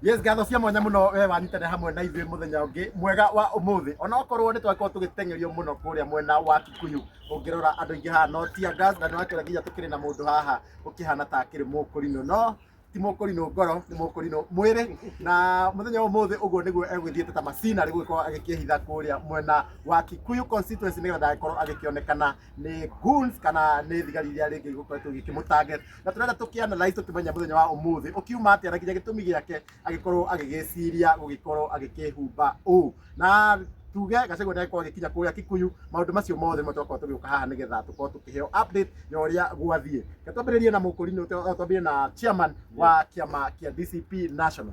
Yes, ngatho cia mwanya muno we wanyitane hamwe na ithuĩ mũthenya ũngĩ mwega wa ũmũthĩ. Ona okorwo nĩ twakorwo tũgĩteng'erio mũno kũrĩa mwena wa Kikuyu, ũngĩrora andũ aingĩ haha no tear gas, na nĩwakĩona nginya tũkĩrĩ na mũndũ haha ũkĩhana ta akĩrĩ mũkũrinũ, no ti mũkũrinũ ngoro, nĩ mũkũrinũ mwĩrĩ. Na mũthenya wa ũmũthĩ ũguo nĩguo egũgĩthiĩte ta macinarĩ gũgĩkorwo agĩkĩhitha kũrĩa mwena wa Kikuyu constituency nĩgetha ndagĩkorwo agĩkĩonekana nĩ goons kana nĩ thigari iria rĩngĩ igũkoretwo igĩkĩmũtarget. Na tũrenda tũkĩ analyze tũkĩmenya mũthenya wa ũmũthĩ ũkiuma atĩa na nginya gĩtũmi gĩake agĩkorwo agĩgĩciria gũgĩkorwo agĩkĩhumba ũũ. Na tuge Gachagua nĩ agĩkorwo agĩkinya kũrĩa Kikuyu. Maũndũ macio mothe nĩmo twakorwo tũgĩũka haha nĩgetha tũkorwo tũkĩheo update ya ũrĩa gwathiĩ. Reke twambĩrĩrie na mũkũrinũ, twambĩrĩrie na chairman wa kĩama kĩa DCP National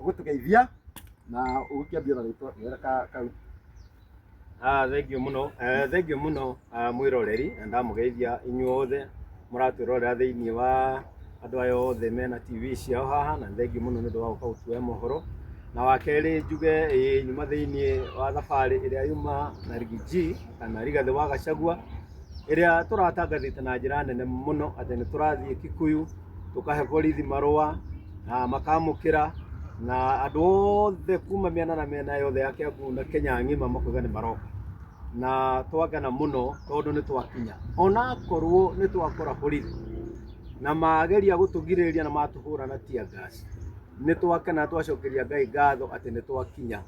ũgũtũgeithia na ũgũkĩambia na rĩtwa wega kau. Thengiũ mũno, thengiũ mũno mwĩroreri, na ndamũgeithia inyuothe mũratwĩrorera thĩinĩ wa andũ aya othe mena TV ciao haha, na thengiũ mũno nĩ ũndũ wa gũka gũtuoya mohoro. Na wa kerĩ njuge ĩĩ nyuma thĩinĩ wa thabarĩ ĩrĩa yuma na Riggy G kana Rigathĩ wa Gachagua, ĩrĩa tũratangathĩte na njĩra nene mũno atĩ nĩ tũrathiĩ Kikuyu tũkahe borithi marũa na makamũkĩra, na andũ othe kuma mĩena na mĩena yothe ya Kiambu na Kenya ng'ima makoiga nĩ maroka. Na twakena mũno tondũ nĩ twakinya, onakorwo nĩ twakora borithi na mageria gũtũgirĩrĩria na matũhũra na tear gas, nĩ twakena twacokeria Ngai ngatho atĩ nĩ twakinya.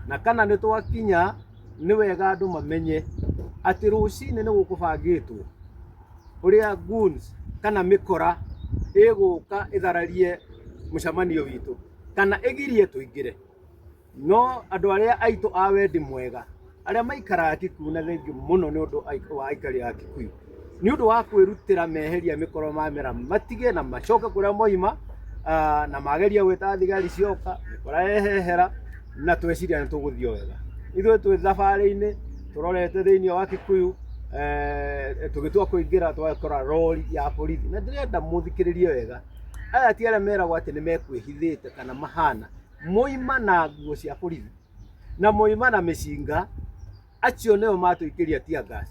Na kana nĩ twakinya, nĩ wega andũ mamenye atĩ rũcinĩ nĩ gũkũbangĩtwo ũrĩa goons kana mĩkora ĩgũka ĩthararie mũcemanio witũ kana ĩgirie tũingĩre. No andũ arĩa aitũ a wendi mwega arĩa maikaraga Kikuyu, na thengiũ mũno nĩ ũndũ wa aikari a Kikuyu nĩ ũndũ wa kwĩrutĩra meheria mĩkoro mamera matige na macoke kũrĩa moima, na mageria gwĩta thigari cioka mĩkora yehehera, na tweciria nĩ tũgũthiĩ wega. Ithuĩ twĩ thabarĩ-inĩ tũrorete thĩinĩ wa Kikuyu, tũgĩtua kũingĩra twakora rori ya borithi, na ndĩrenda mũthikĩrĩrie wega, aya ti arĩa meragwo atĩ nĩ mekwĩhithĩte kana mahana moima na nguo cia borithi na moima na mĩcinga, acio nĩo matũikĩria tear gas.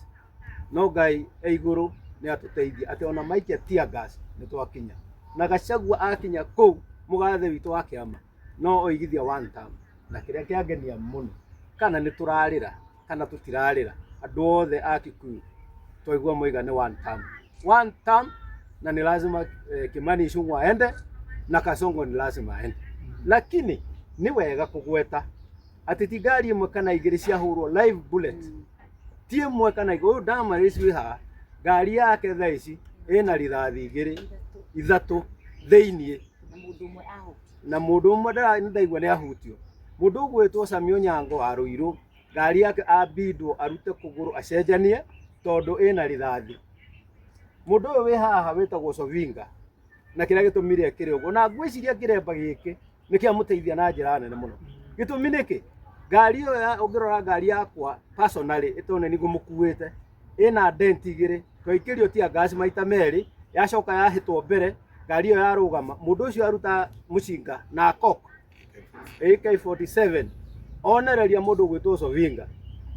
No Ngai e igũrũ nĩ atũteithia atĩ ona maikia tear gas nĩ twakinya. Na Gachagua akinya kũu mũgathe witũ wa kĩama no oigithia one term. Na kĩrĩa kĩangenia mũno, kana nĩ tũrarĩra kana tũtirarĩra, andũ othe a Kikuyu twaigua moiga nĩ one term. One term, na ni lazima Kimani Ichung'wa aende na Kasongo ni lazima aende. Lakini nĩ wega kũgweta atĩ ti ngari ĩmwe kana igĩrĩ ciahũrwo live bullet, ti ĩmwe kana igĩrĩ. Ũyũ Damaris wĩ haha, ngari yake thaa ici ĩna rithathi igĩrĩ ithatũ thĩiniĩ, na mũndũ ũmwe ndaigua nĩ ahutio. Mũndũ ũgwĩtwo Sami Onyango wa Ruiru, ngari yake ambindwo arute kũgũrũ acenjanie tondũ ĩna rithathi. Mũndũ ũyũ wĩ haha wĩtagwo Sovinga, na kĩrĩa gĩtũmire ekĩre ũguo, na ngwĩciria kĩremba gĩkĩ nĩ kĩamũteithia na njĩra nene mũno. Gĩtũmi nĩkĩ? Ngari ĩyo ũngĩrora ngari yakwa personally, ĩtondũ nĩ ngũmũkuĩte, ĩna dent igĩrĩ, twaikĩrio tear gas maita merĩ, yacoka yahĩtwo mbere, ngari ĩyo yarũgama, mũndũ ũcio aruta mũcinga na cock AK47 onereria mũndũ ũgwĩtwo Sovinga.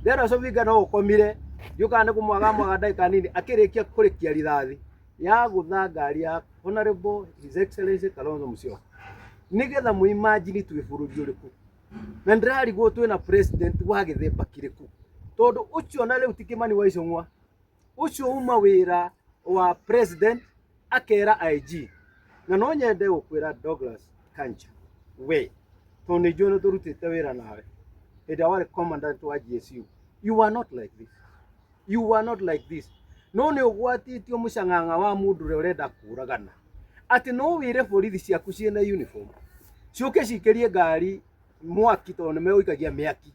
Ndera Sovinga no ũkomire, ndiũĩ kana nĩ kũmwaga mwaga ndagĩka nini, akĩrĩkia kũrĩkia rithathi yagũtha ngari ya Honorable His Excellency Kalonzo Musyoka. Nĩgetha mũ imagine twĩ bũrũri ũrĩkũ, na ndĩrarigwo twĩna president wa gĩthemba kĩrĩkũ, tondũ ũcio na rĩu ti Kimani wa Ichung'wa, ũcio uma wĩra wa president akera IG. Na no nyende gũkwĩra Douglas Kanja, we tondũ nĩ njũĩ nĩ tũrutĩte wĩra nawe hĩndĩ ĩrĩa warĩ commandant wa GSU, you are not like this, you are not like this. No nĩ ũgwatĩtio mũcang'ang'a wa mũndũ ũrĩa ũrenda kũragana, atĩ no wĩre borithi ciaku ciĩna uniform ciũke cikĩrie ngari mwaki, tondũ nĩ megũikagia mĩaki,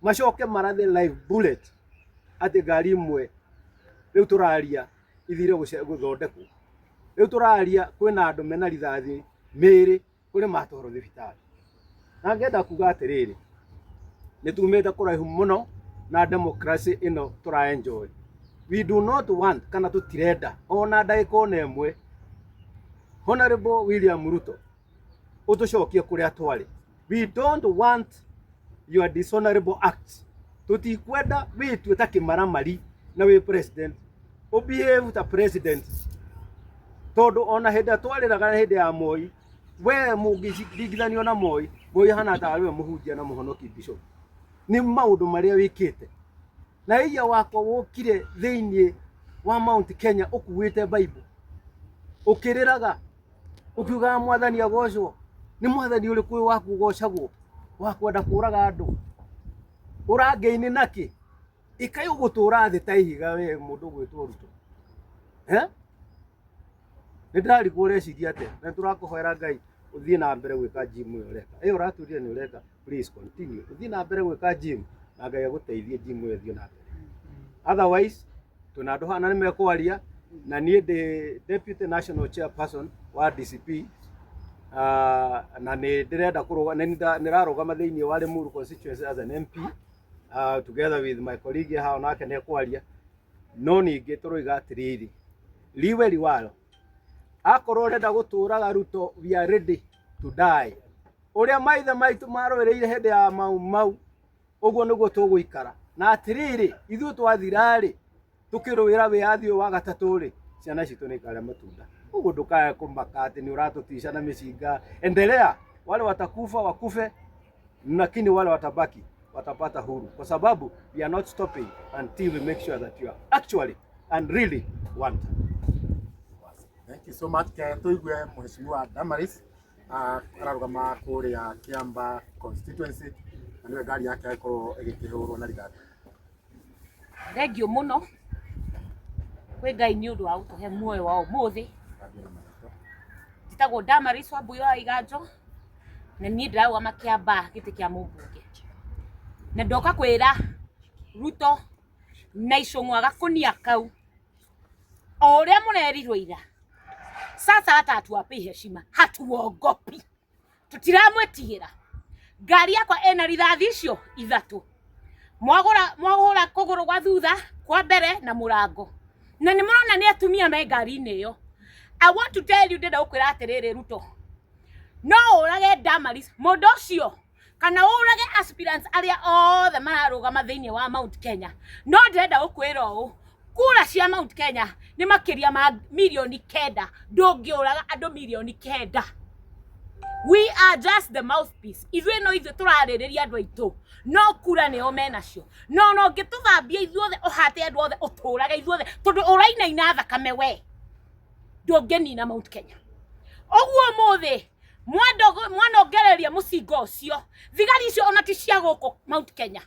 macoke marathe live bullet atĩ ngari imwe rĩu tũraria ithire gũthondekwo. Rĩu tũraria kwĩna andũ mena rithathi mĩĩrĩ kũrĩ matwarwo thibitarĩ. Na ngenda kuga atĩrĩrĩ, nĩ tumĩte kũraihu mũno na democracy ĩno tũra enjoy. We do not want, kana tũtirenda ona ndagĩka ona ĩmwe Honorable William Ruto ũtũcokie kũrĩa twarĩ. We don't want your dishonorable acts. Tũtikwenda wĩtue ta kĩmaramari na wĩ president, ũbehave ta president, tondũ ona hĩndĩ ĩrĩa twarĩraga hĩndĩ ya Moi We mũngĩringithanio na Moi, Moi ahana tarĩ we mũhunjia na mũhonoki bishop. Nĩ maũndũ marĩa wĩkĩte. Na ĩia wakwa wokire thĩinĩ wa Mount Kenya ũkuĩte Bible. Ũkĩrĩraga ũkiugaga mwathani agocwo. Nĩ mwathani ũrĩkũ ũyũ waku ũgocagwo wa kwenda kũraga andũ? Ũrangĩinĩ nakĩ? Ĩkai ũgũtũra thĩ ta ihiga we mũndũ ũgwĩtwo Ruto. Eh? Nĩ ndĩrarigwo ũreciria atĩa na nĩ tũrakũhoera Ngai ũthiĩ na mbere gwĩka gym ĩyo ũreka. Ĩyo ũratwĩrire nĩ ũreka, please continue. Ũthiĩ na mbere gwĩka gym na Ngai agũteithie gym ĩyo ĩthiĩ na mbere. Otherwise twĩna andũ haha na nĩ mekwaria na niĩ ndĩ deputy national chairperson wa DCP na nĩ ndĩrenda kũrũga nĩ ndĩrarũgama thĩinĩ wa Limuru constituency as an MP together with my colleague haha onake nĩ ekwaria. No ningĩ tũroiga atĩrĩrĩ, liwe liwalo, akorwo ũrenda gũtũraga Ruto, we are ready to die. Ũrĩa maithe maitũ marũĩrĩire hĩndĩ ya Mau Mau, ũguo nĩguo tũgũikara. Na atĩrĩrĩ, ithuĩ twathira-rĩ, tũkĩrũĩra wĩyathi ũyũ wa gatatũ-rĩ, ciana citũ nĩ ikarĩa matunda. Ũguo ndũkae kũmaka atĩ nĩ ũratũtica na mĩcinga. Endelea, wale watakufa wakufe, lakini wale watabaki watapata huru, kwa sababu we are not stopping until we make sure that you are actually and really want. Thank you so much. Ke tuigue Mheshimiwa Damaris ararũgama kũrĩa Kiamba constituency na nĩwe ngari yake ĩkorwo ĩgĩkĩhũrwo na rithathi. Thengio mũno kwĩ Ngai nĩ ũndũ wa gũtũhe muoyo wa ũmũthĩ. Njĩtagwo Damaris Wambui wa Iganjo na niĩ ndĩrarũgama Kĩambaa gĩtĩ kĩa mũmbunge. Na ndoka kwĩra Ruto na Icũng'wa gakũnia kau o ũrĩa mũrerirwo ira, sasa hata hatuwapei heshima, hatuogopi, tũtiramwĩtigĩra. Ngari yakwa ĩna rithathi icio ithatũ, mwagũra mwahũra kũgũrũ gwa thutha kwa mbere na mũrango, na nĩ mũrona nĩ atumia me ngari-inĩ ĩyo. I want to tell you, ndĩrenda gũkwĩra atĩrĩrĩ Ruto, no ũrage Damaris mũndũ ũcio kana ũrage aspirants arĩa othe mararũgama thĩinĩ wa Mount Kenya, no ndĩrenda gũkwĩra ũũ, kura cia Mount Kenya nĩ makĩria ma 9 mirioni, ndũngĩũraga andũ 9 mirioni. We are just the mouthpiece, ithuĩ no ithuĩ tũrarĩrĩria andũ aitũ, no kura nĩo menacio. No no ũngĩtũthambia ithuothe, ũhate andũ othe, ũtũrage ithuothe, tondũ ũrainaina thakame we, ndũngĩnina Mount Kenya. Ũguo ũmũthĩ mwanongereria mũcinga ũcio, thigari icio ona ti cia gũkũ Mount Kenya,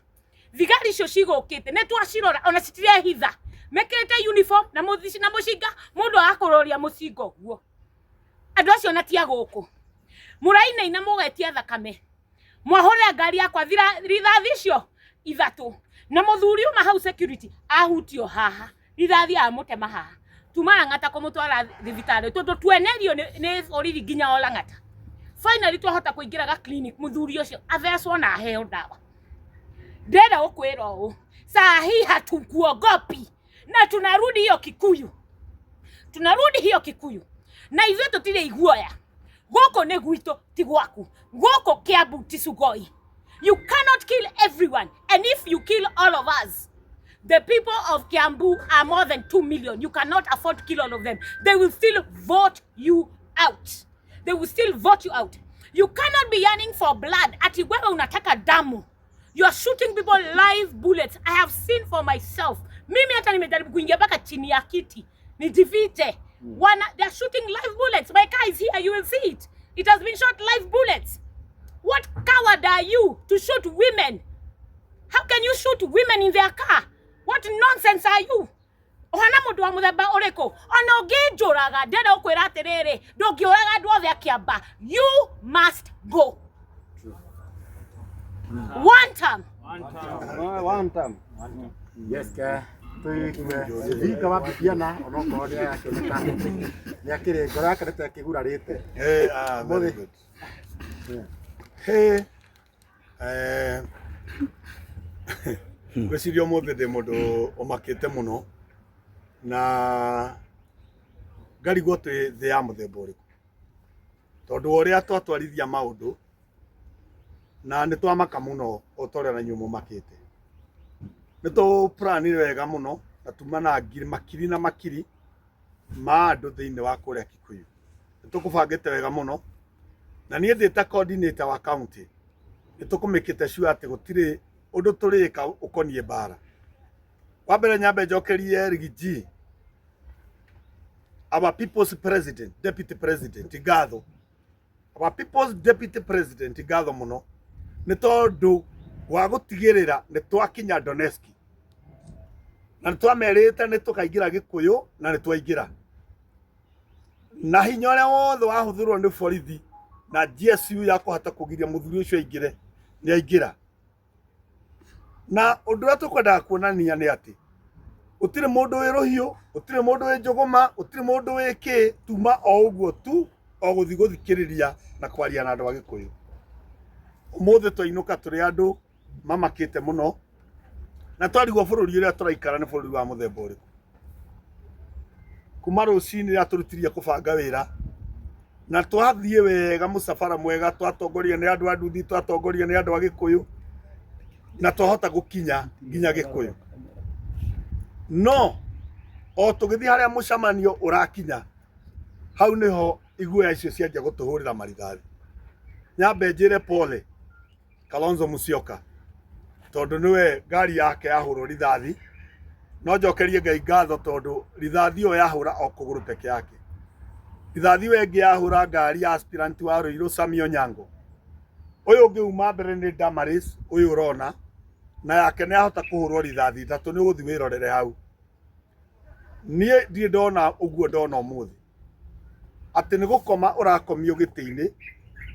thigari icio cigũkĩte nĩ twacirora, ona citirehitha, mekĩrĩte uniform na na mũcinga, mũndũ agakũroria mũcinga ũguo. Andũ acio ona ti a gũkũ, mũrainaina mũgetia thakame, mwahũrĩra ngari yakwa rithathi icio ithatũ, na mũthuri uma hau security ahutio haha, rithathi amũtema haha, tuma Lang'ata kũmũtwara thibitarĩ tondũ twenerio nĩ borithi nginya o Lang'ata. Finally twahota kũingĩra ga clinic, mũthuri ũcio athecwo na aheo ndawa. Ndĩrenda gũkwĩra ũũ, saa hii hatukuogopi na tunarudi hiyo Kikuyu, tunarudi hiyo Kikuyu, na ithuĩ tũtirĩ iguoya. Gũkũ nĩ gwitũ, ti gwaku. Gũkũ Kiambu ti Sugoi. You cannot kill everyone, and if you kill all of us, the people of Kiambu are more than 2 million. You cannot afford to kill all of them. They will still vote you out. They will still vote you out. You cannot be yearning for blood. Ati wewe unataka damu. You are shooting people live bullets. I have seen for myself. Mimi hata nimejaribu kuingia mpaka chini ya kiti nijifiche. Wana, they are shooting live bullets. My car is here, you will see it. It has been shot live bullets. What coward are you to shoot women? How can you shoot women in their car? What nonsense are you? Ũhana mũndũ wa mũthemba ũrĩkũ? Ona ũngĩnjũraga, ndĩrenda gũkwĩra atĩrĩrĩ, ndũngĩũraga andũ othe a Kĩamba. You must go. One term. One term. Yes, ke tuigue thinga wa Bibiana onokorwo nĩ arakĩoneka nĩ akĩrĩ ngoro yake nĩ ta ĩkĩgurarĩte. Hey, very Mũthĩ. good. Hey, ngwĩciria ũmũthĩ ndĩ mũndũ ũmakĩte mũno na ngarigwo twĩ thĩ ya mũthemba ũrĩkũ, tondũ wa ũrĩa twatwarithia maũndũ na nĩ twamaka mũno o ta ũrĩa na inyuĩ mũmakĩte. Nĩ tũplanire wega mũno na tuma na ngiri makiri na makiri ma andũ thĩinĩ wa kũrĩa Kikuyu. Nĩ tũkũbangĩte wega mũno. Na niĩ ndĩ ta coordinator wa county nĩ tũkũmĩkĩte sure atĩ gũtirĩ ũndũ tũrĩka ũkoniĩ mbara. Wa mbere nyambe njokerie Rigiji, our people's president, deputy president ngatho, our people's deputy president ngatho mũno nĩ tondũ wa gũtigĩrĩra nĩ twakinya Donetsk na nĩ twamerĩte nĩ tũkaingĩra Gĩkũyũ na nĩ twaingĩra na hinya ũrĩa wothe wahũthĩrwo nĩ borithi na GSU ya kũhota kũgiria mũthuri ũcio aingĩre nĩ aingĩra. Na ũndũ ũrĩa tũkwendaga kuonania nĩ atĩ gũtirĩ mũndũ wĩ rũhiũ, gũtirĩ mũndũ wĩ njũgũma, gũtirĩ mũndũ wĩ kĩ, tuma o ũguo tu o gũthiĩ gũthikĩrĩria na kwaria na andũ a Gĩkũyũ. Ũmũthĩ twainũka tũrĩ andũ mamakĩte mũno na twarigwo bũrũri ũrĩa tũraikara nĩ bũrũri wa mũthemba ũrĩkũ. Kuma rũcinĩ rĩrĩa tũrutirie kũbanga wĩra na twathiĩ wega mũcabara mwega, twatongorio nĩ andũ a nduthi, twatongorio nĩ andũ a Gĩkũyũ na twahota gũkinya nginya Gĩkũyũ. No o tũgĩthiĩ harĩa mũcemanio ũrakinya, hau nĩho iguoya icio cianjia gũtũhũrĩra marithathi. Nyambe njĩre pole Kalonzo Musyoka tondũ nĩwe ngari yake yahũrwo rithathi, no njokerie Ngai ngatho tondũ rithathi ĩyo yahũra o kũgũrũ peke yake. Rithathi ĩyo ĩngĩ yahũra ngari ya aspirant wa Ruiru Sammy Onyango. Ũyũ ũngĩ uma mbere nĩ Damaris ũyũ ũrona, na yake nĩ yahota kũhũrwo rithathi ithatũ, nĩ ũgũthiĩ wĩrorere hau. Niĩ ndirĩ ndona ũguo ndona ũmũthĩ. Atĩ nĩ gũkoma ũrakomio gĩtĩ-inĩ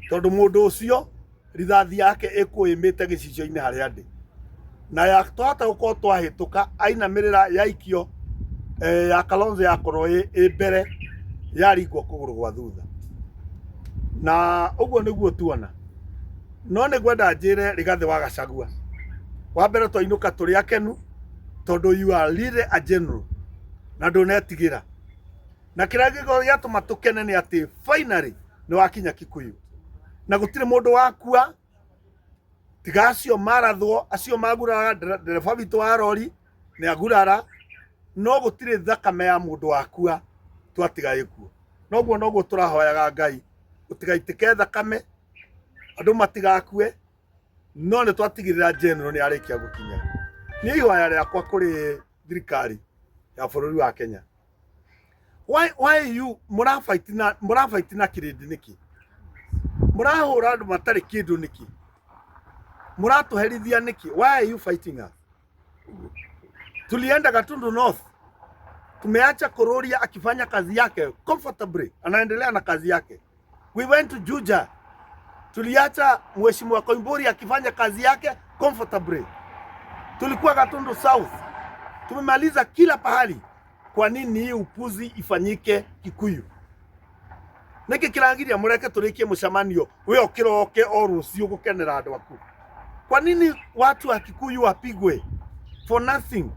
tondũ mũndũ ũcio rithathi yake ĩkũĩmĩte gĩcicio-inĩ harĩa ndĩ na ya twahota gũkorwo twahĩtũka ainamĩrĩra yaikio ya Kalonzo yakorwo ĩ mbere yaringwo kũgũrũ gwa thutha na ũguo nĩguo tuona. No nĩ ngwenda njĩre Rigathĩ wa Gachagua, wa mbere twainũka tũrĩ akenu tondũ you are really a general na ndũnetigĩra. Na kĩrĩa gĩkoragwo gĩatũma tũkene nĩ atĩ finally nĩ wakinya Kikuyu na gũtirĩ mũndũ wakua tiga acio marathwo, acio magurara, ndereba witũ wa rori nĩ agurara, no gũtirĩ thakame ya mũndũ wakua twatiga ĩkuo. Noguo noguo tũrahoyaga Ngai gũtigaitĩke thakame, andũ matigakue, no nĩ twatigĩrĩra general nĩ arĩkia gũkinya. Niĩ ihoya rĩakwa kũrĩ thirikari ya bũrũri wa Kenya, why you mũrafight na mũrafight na kĩrĩndĩ nĩkĩ? Mũrahũra andũ matarĩ kĩndũ nĩkĩ? Mũratũherithia nĩkĩ? Why are you fighting us? Tulienda Gatundu North, tumeacha Kururia akifanya kazi yake comfortably, anaendelea na kazi yake. We went to Juja, tuliacha Mheshimiwa Koimburi akifanya kazi yake comfortably. Tulikuwa Gatundu South, tumemaliza kila pahali. Kwa nini hii upuzi ifanyike Kikuyu? Niki kirangiria mureke turikie mucemanio we ukiroke o rucio gukenera andu aku? Kwa nini watu wa Kikuyu wapigwe for nothing?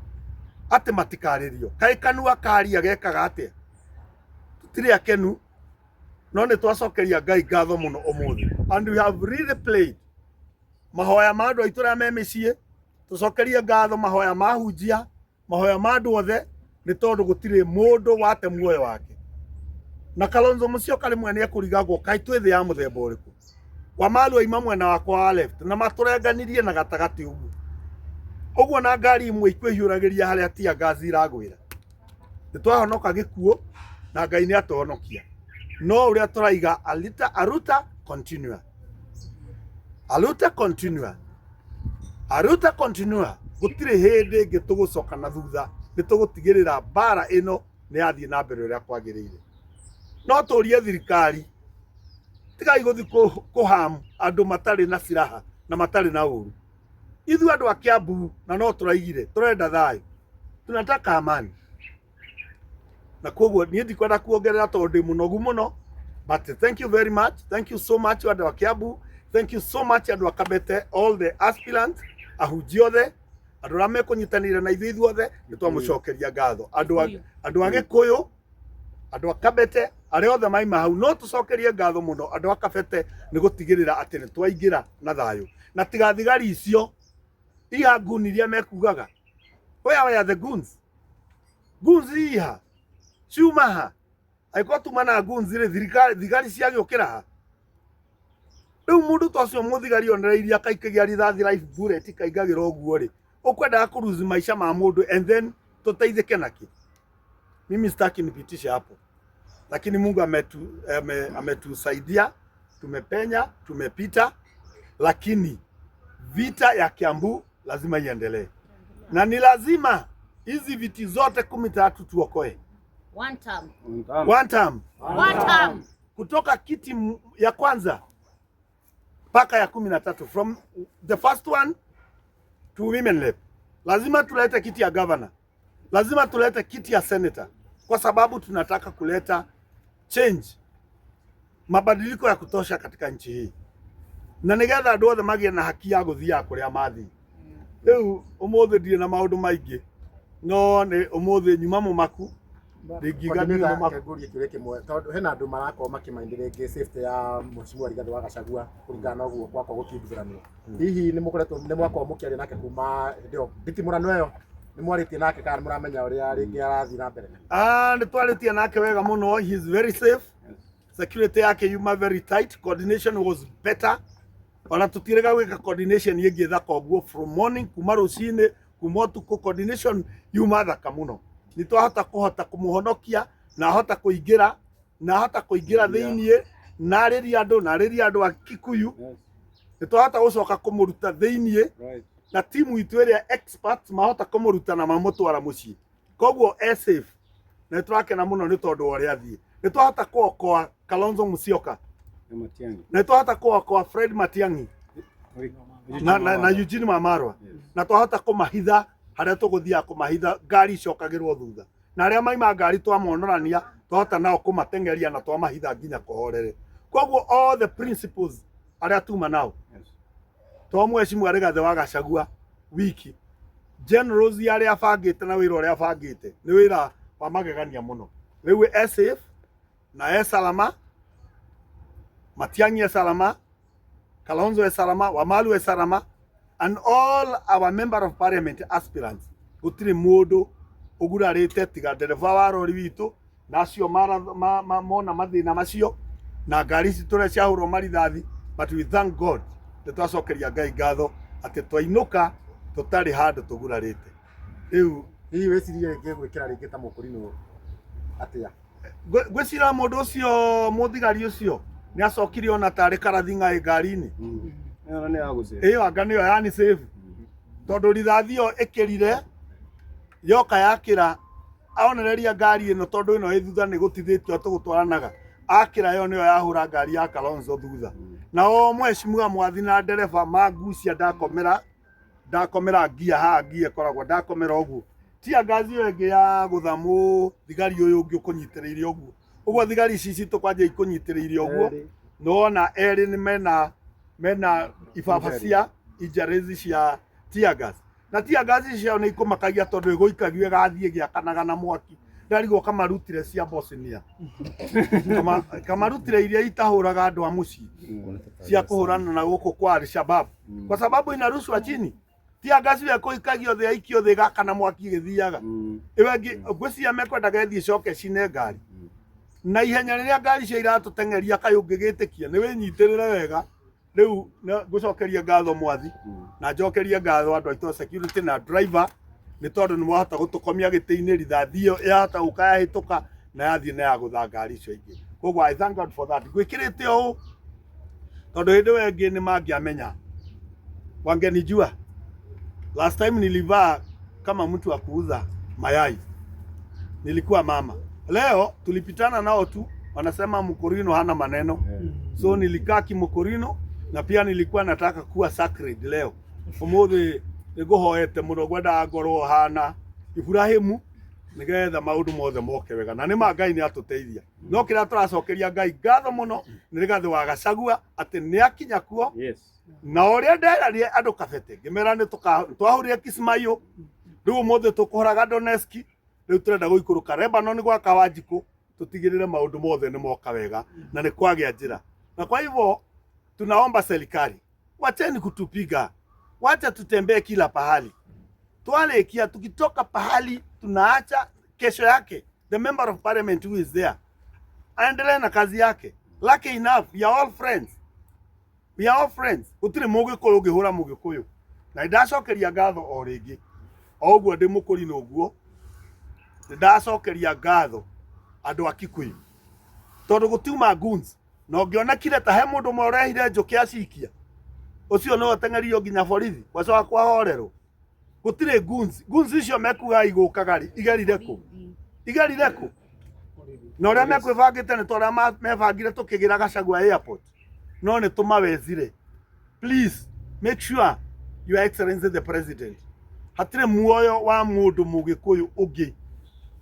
Ati matikaririo kai kanua karia gekaga atia? Tutiri akenu no nĩ twacokeria Ngai ngatho mũno ũmũthĩ, and we have really played mahoya ma andũ aitũ arĩa me mĩciĩ, tũcokerie ngatho mahoya ma hunjia, mahoya ma andũ othe, nĩ tondũ gũtirĩ mũndũ wate muoyo wake. Na Kalonzo Musyoka rĩmwe nĩ ekũrigagwo kaĩ twĩ thĩ ya mũthemba ũrĩkũ. Wamaru aima mwena wakwa wa left na matũrenganirie na gatagatĩ ũguo ũguo, na ngari imwe ikwĩhiũragĩria harĩa tear gas iragwĩra. Nĩ twahonoka gĩkuũ na Ngai nĩ atũhonokia, no ũrĩa tũraiga alita aruta continua, aruta continua, aruta continua, gũtirĩ hĩndĩ ĩngĩ tũgũcoka na thutha. Nĩ tũgũtigĩrĩra mbara ĩno nĩ yathiĩ na mbere ũrĩa kwagĩrĩire. No tũrie thirikari, tigai gũthiĩ kũham andũ matarĩ na silaha na matarĩ na ũru. Ithuĩ andũ a Kiambu na no tũraigire tũrenda thayũ, tunataka amani. Na koguo niĩ ndikwenda kuongerera tondũ ndĩ mũnogu mũno, but thank you very much, thank you so much andũ a Kiambu, thank you so much andũ a Kabete, all the aspirants, ahunjia othe, andũ arĩa mekũnyitanĩra na ithuĩ ithuothe nĩ twamũcokeria ngatho. Andũ a Gĩkũyũ, andũ a Kabete, arĩa othe maima hau, no tũcokerie ngatho mũno andũ a Kabete nĩ gũtigĩrĩra atĩ nĩ twaingĩra na thayũ. Na tiga thigari icio iha nguni iria mekugaga, where were the goons? Goons iha ciuma ha? Angĩkorwo tuma na goons rĩ, thirikari thigari ciagĩũkĩra ha? Rĩu mũndũ ta ũcio mũthigari onereirie akaikagia rithathi life bullet kaingagĩra ũguo rĩ, ũkwendaga kũruzi maica ma mũndũ and then tũteithĩke nakĩ? Mimi sitaki nipitishe hapo, lakini Mungu ametusaidia, tumepenya, tumepita, lakini vita ya Kiambu lazima iendelee na ni lazima hizi viti zote 13 tuokoe. One term. One term. One term. Kutoka kiti ya kwanza mpaka ya 13, from the first one to women rep. Lazima tulete kiti ya governor, lazima tulete kiti ya senator, kwa sababu tunataka kuleta change, mabadiliko ya kutosha katika nchi hii, na nigetha andũ othe magĩe na haki ya gũthiaga kũrĩa mathiĩ. Rĩu ũmũthĩ ndirĩ na maũndũ maingĩ, no nĩ ũmũthĩ nyuma mũmaku, ndingiuga ndirĩ mũmaku. Ngurie kĩũria kĩmwe tondũ hena andũ marakorwo makĩmaindi rĩngĩ safety ya Mheshimiwa Rigathĩ wa Gachagua kũringana na ũguo gwakorwo gũkĩmbithũranwo. Hihi nĩ mũkoretwo nĩ mwakorwo mũkĩaria nake kuma hĩndĩ ĩyo nditimũrano ĩyo, nĩ mwarĩtie nake kana nĩ mũramenya ũrĩa rĩngĩ arathiĩ na mbere? Ah, nĩ twarĩtie nake wega mũno, he is very safe. Security yake yuma very tight, coordination was better. Ona tũtirega gwĩka coordination ĩngĩ thaka ũguo from morning kuma rũcinĩ kuma ũtukũ, coordination yuma thaka mũno. Nĩ twahota kũhota kũmũhonokia na ahota kũingĩra na ahota kũingĩra thĩiniĩ na arĩrie andũ na arĩrie andũ a Kikuyu. Nĩ twahota gũcoka kũmũruta thĩiniĩ na timu itũ ĩrĩa experts mahota kũmũruta na mamũtwara mũciĩ, koguo e safe na nĩ tũrakena mũno nĩ tondũ wa ũrĩa athiĩ. Nĩ twahota kũokoa Kalonzo Musyoka na nĩ twahota kũokoa Fred Matiang'i na Eugene Wamalwa na twahota kũmahitha harĩa tũgũthiaga kũmahitha, ngari icokagĩrwo thutha na arĩa maima ngari twamonorania twahota nao kũmateng'eria na twamahitha nginya kũhorere. Koguo all the principles arĩa tuma nao to Mheshimiwa Rigathĩ wa Gachagua wiki generals arĩa abangĩte na wĩra ũrĩa abangĩte nĩ wĩra wa magegania mũno. Rĩu e safe na e salama, Matiang'i e salama, Kalonzo e salama, Wamalwa e salama, and all our member of parliament aspirants. Gũtirĩ mũndũ ũgurarĩte tiga ndereba wa rori witũ na acio mona mathĩna macio na ngari ici tũrĩa ciahũrwo marithathi, but we thank God nĩ twacokeria Ngai ngatho atĩ twainũka tũtarĩ handũ tũgurarĩte. Rĩu Hihi wĩcirie rĩngĩ gwĩkĩra rĩngĩ ta mũkũrinũ atĩa? Ngwĩciria mũndũ ũcio mũthigari ũcio nĩ acokire ona tarĩ karathi ng'aĩ ngari-inĩ ĩyo, anga nĩyo yani safe, tondũ rithathi ĩyo ĩkĩrire yoka yakĩra onereria ngari ĩno, tondũ ĩno ĩ thutha nĩ gũtithĩtio tũgũtwaranaga, akĩra ĩyo nĩyo yahũra ngari ya Kalonzo thutha. Na o mheshimiwa mwathi na ndereba mangucia, ndakomera ngia haha, ngia ĩkoragwo ndakomera ũguo, tia ngazi ĩyo ĩngĩ ya gũtha mũthigari ũyũ ũngĩ ũkũnyitĩrĩire ũguo ũguo, thigari ici citũ kwanja ikũnyitĩrĩire ũguo, nĩwona erĩ nĩ mena ibaba cia injuries cia tear gas, na tear gas ciao nĩ ikũmakagia tondũ ĩgũikagio ĩgathiĩ ĩgĩakanaga na mwaki. Ndarigwo kamarutire cia Bosnia, kamarutire iria itahũraga andũ a mũciĩ cia kũhũrana na gũkũ kwa Al-Shabaab, kwa sababu inarushwa chini. Tear gas ĩyo ĩkũikagio thĩ aikio thĩ ĩgakana mwaki ĩgĩthiaga, ĩyo ĩngĩ ngwĩciria mekwendaga ĩthiĩ ĩcoke cine ngari na ihenya rĩrĩa ngari cio iratũteng'eria, kaĩ ũngĩgĩtĩkia nĩ wĩnyitĩrĩre wega. Rĩu ngũcokeria ngatho mwathi na njokerie ngatho andũ aitũ a security na driver, nĩ tondũ nĩ mwahota gũtũkomia gĩtĩ-inĩ, rithathi ĩyo yahota gũka yahĩtũka na yathiĩ na yagũtha ngari icio ingĩ. Koguo I thank God for that. Gwĩkĩrĩte ũũ tondũ hĩndĩ ĩyo ĩngĩ nĩ mangĩamenya, wangenijua. Last time nilivaa kama mtu wa kuuza mayai, nilikuwa mama. Leo tulipitana nao tu, wanasema Mkorino hana maneno, so nilikaa kimkorino na pia nilikuwa nataka kuwa sacred leo. Umuthi nĩngũhoete mũno, ngwendaga ngorwo hana Ibrahimu nigetha maũndũ mothe moke wega, na nĩ ma Ngai nĩ atũteithia. No kĩrĩa tũracokeria Ngai ngatho mũno nĩ Rigathĩ wa Gachagua atĩ nĩ akinya kuo. Na ũrĩa nderarie andũ kabete ngĩmera nĩ twahũrire Kismayo, rĩu ũmũthĩ tũkũhoraga Donetsk, rĩu tũrenda gũikũrũka Lebanon gwa Kawanjikũ, tũtigĩrĩre maũndũ mothe nĩ moka wega na nĩ kwagĩa njĩra. Na kwa hivyo tunaomba serikali, wacheni kutupiga, wacha tutembee kila pahali. Twalekia tukitoka pahali tunaacha, kesho yake the member of parliament who is there aendelee na kazi yake. Lucky enough we are all friends. We are all friends. Gũtirĩ Mũgĩkũyũ ũngĩhũra Mũgĩkũyũ. Na nĩndacokeria ngatho o rĩngĩ. O ũguo ndĩ mũkũrinũ ũguo, nĩndacokeria ngatho andũ a Kikuyu. Tondũ gũtiuma goons. Na ũngĩonekire ta he mũndũ ũmwe ũrehire njũkĩ acikia, ũcio nĩwe ũteng'eririo nginya borithi, gwacoka kwahorerwo. Gũtirĩ goons. Goons icio mekuga igũkaga rĩ, igerire kũ? Igerire kũ? Na ũrĩa mekwĩbangĩte nĩ ta ũrĩa mebangire tũkĩgĩra Gachagua airport. No nĩ tũmawezire. Please make sure your excellency the president, hatirĩ muoyo wa mũndũ mũgĩkũyũ ũngĩ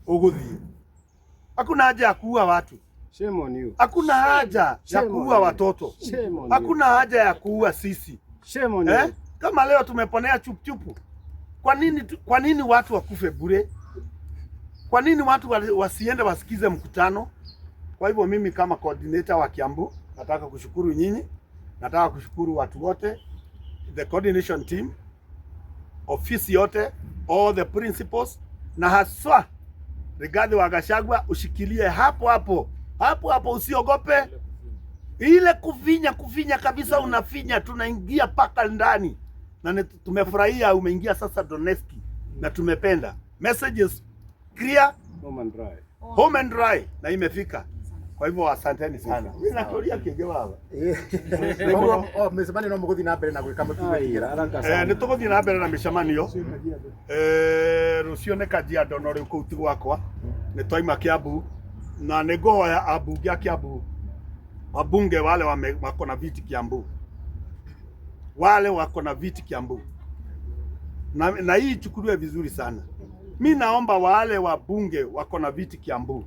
ũgũthiĩ. Hakuna haja ya kuua watu. Shame on you. Hakuna haja ya Shame kuua on you. watoto. Shame on you. Hakuna haja ya kuua sisi. Shame on Eh? you. Kama leo tumeponea chupuchupu. Kwa nini watu wakufe bure? Kwa nini watu wasiende wasikize mkutano? Kwa hivyo mimi kama coordinator wa Kiambu nataka kushukuru nyinyi, nataka kushukuru watu wote, the coordination team, ofisi yote, all the principals, na haswa Rigathi wa Gachagua, ushikilie hapo hapo hapo hapo, usiogope ile kufinya kufinya kabisa, unafinya, tunaingia paka ndani na tumefurahia umeingia sasa Donetsk na tumependa. Message is clear, Home and dry. Home and dry na imefika. Kwa hivyo asanteni sana. Mimi nakulia kĩngĩ baba. Koguo o mĩcemanio no mũgũthiĩ na mbere na gwĩka mũtigwĩtigĩra. Haraka Eh, sana. nĩ tũgũthiĩ na mbere na mĩcemanio. Eh, rũciũ nĩ Kajiado no rĩu kũu ti gwakwa. Nĩ twaima Kiambu na nĩ ngũhoya ambunge a Kiambu, wabunge wale wako na viti Kiambu, wale wako na viti Kiambu, na hii ichukuliwe vizuri sana. Mi naomba wale wabunge wako na viti Kiambu,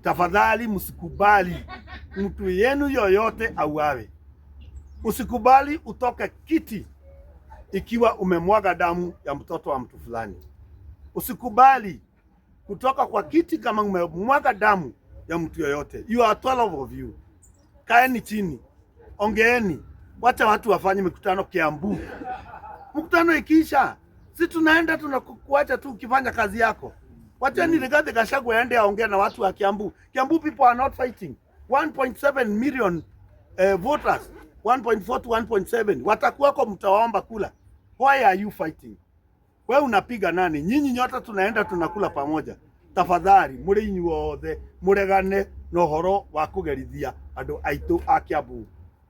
tafadhali msikubali mtu yenu yoyote auawe. Usikubali utoke kiti ikiwa umemwaga damu ya mtoto wa mtu fulani. Usikubali kutoka kwa kiti kama umemwaga damu ya mtu yoyote. You are 12 of you. Kaeni chini, ongeeni, wacha watu wafanye mikutano Kiambu. Mkutano ikiisha, si tunaenda tunakuacha tu ukifanya kazi yako. Wacheni Rigathi Gachagua aende aongee na watu wa Kiambu. Kiambu people are not fighting. 1.7 million voters, 1.4 to 1.7 watakuwako, mtawaomba kula. Why are you fighting? We unapiga nani? Nyinyi nyote tunaenda tunakula pamoja. Tafadhali muri inyuothe muregane na ũhoro wa kũgerithia andũ aitũ a Kiambu